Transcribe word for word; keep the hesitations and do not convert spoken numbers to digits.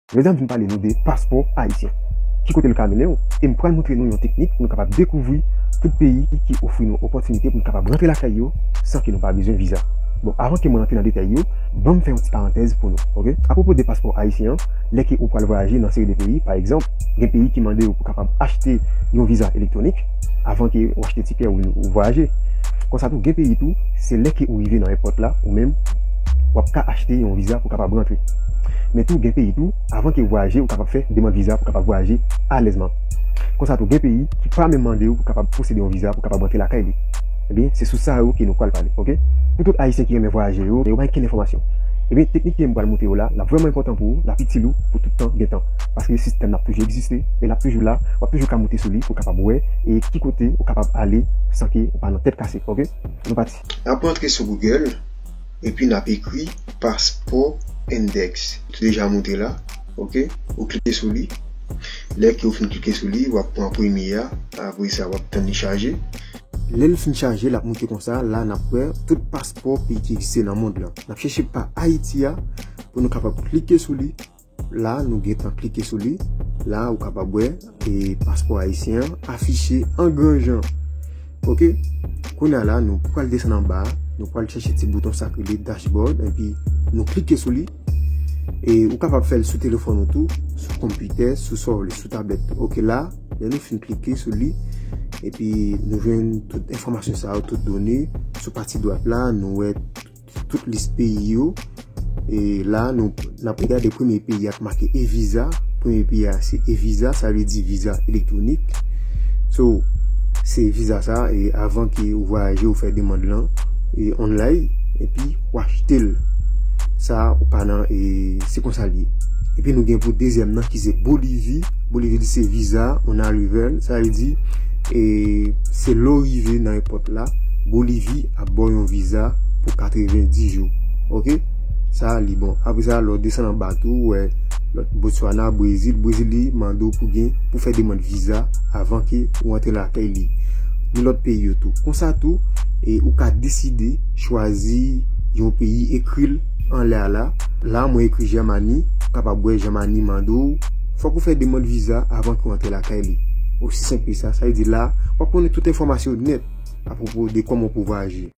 Jodi a m vin pale nou de paspò ayisyen. Ki kote l ka mennen w? E m pral montre nou yon teknik pou nou kapab dekouvri tout peyi ki ofri nou opòtinite pou nou kapab rantre lakay yo san ke nou pa bezwen viza. Bon, avan ke mwen rantre nan detay yo, ban m fè yon ti parantèz pou nou, oke? Apwopo de paspò ayisyen an, lè ke ou pral vwayaje nan seri de peyi, pa egzanp, gen peyi ki mande w pou kapab achte yon viza elektwonik avan ke ou achte tikè ou, ou vwayaje. Konsa tou, gen peyi tou, se lè ke ou rive nan èpòt la, ou menm, w ap ka achte yon viza pou kapab rantre. Men tou, gen peyi tou, avan ke ou vwayaje, ou kapab fè demann viza pou kapab vwayaje alèzman. Konsa tou, gen peyi ki pa menm mande w pou kapab posede yon viza pou kapab rantre lakay li. Ebyen, se sou sa yo ke nou pral pale, oke? Pou tout ayisyen ki renmen vwayaje yo, men yo pa gen kenn enfòmasyon. Ebyen, teknik ke m pral montre yo la, l ap vrèman enpòtan pou ou, l ap itil ou pou tout tan gen tan. Paske sistèm nan ap toujou egziste, e l ap toujou la, w ap toujou ka monte sou li pou w kapab wè e ki kote ou kapab ale san ke ou pa nan tèt kase, oke? Nou pati. N ap rantre sou Google, epi n ap ekri Passport Index. Ou te deja monte la, oke? Ou klike sou li. Lè ke ou fin klike sou li, w ap pran premye a, apre sa w ap tann li chaje. Lè l fin chaje, l ap monte konsa, la n ap wè tout paspò peyi ki egziste nan mond lan. N ap chèche pa Ayiti a pou nou kapab klike sou li. La, nou gentan klike sou li. La, ou kapab wè e paspò ayisyen an afiche an gran jan. Oke? Kounye a la, nou pral desann anba, nou pral chèche ti bouton sa k rele dashboard, epi nou klike sou li. E ou kapab fè l sou telefòn ou tou, sou konpitè, sou sa w vle, sou tablèt. Oke, la, lè nou fin klike sou li, epi nou jwenn tout enfòmasyon sa yo, tout done. Sou pati dwat la, nou wè tout lis peyi yo. E la, nou n ap regade premye peyi a k make e-viza. Premye peyi a se e-viza, sa vle di viza elektwonik. So, se viza sa, e avan ke ou vwayaje, ou fè demann lan e online, epi ou achte l. Sa, ou pa nan, e se konsa l ye. Epi nou gen pou dezyèm nan ki se Bolivi. Bolivi li se viza on arrival, sa vle di e se lè w rive nan èpòt la, Bolivi ap ba w yon viza pou katrevenndis jou. Oke? Sa li bon. Apre sa, lè w desann anba tou, ou wè lòt Botswana, Brezil. Brezil li mande w pou gen, pou fè demann viza avan ke ou antre lakay li. Ni lòt peyi yo tou. Konsa tou, e ou ka deside chwazi yon peyi, ekri l anlè a la. La, mwen ekri Jèmani, ou kapab wè Jèmani mande w, fòk ou fè demann viza avan ke w antre lakay li. Osi senp ke sa. Sa vle di la, w ap konnen tout enfòmasyon nèt apwopo de kòman w pou vwayaje.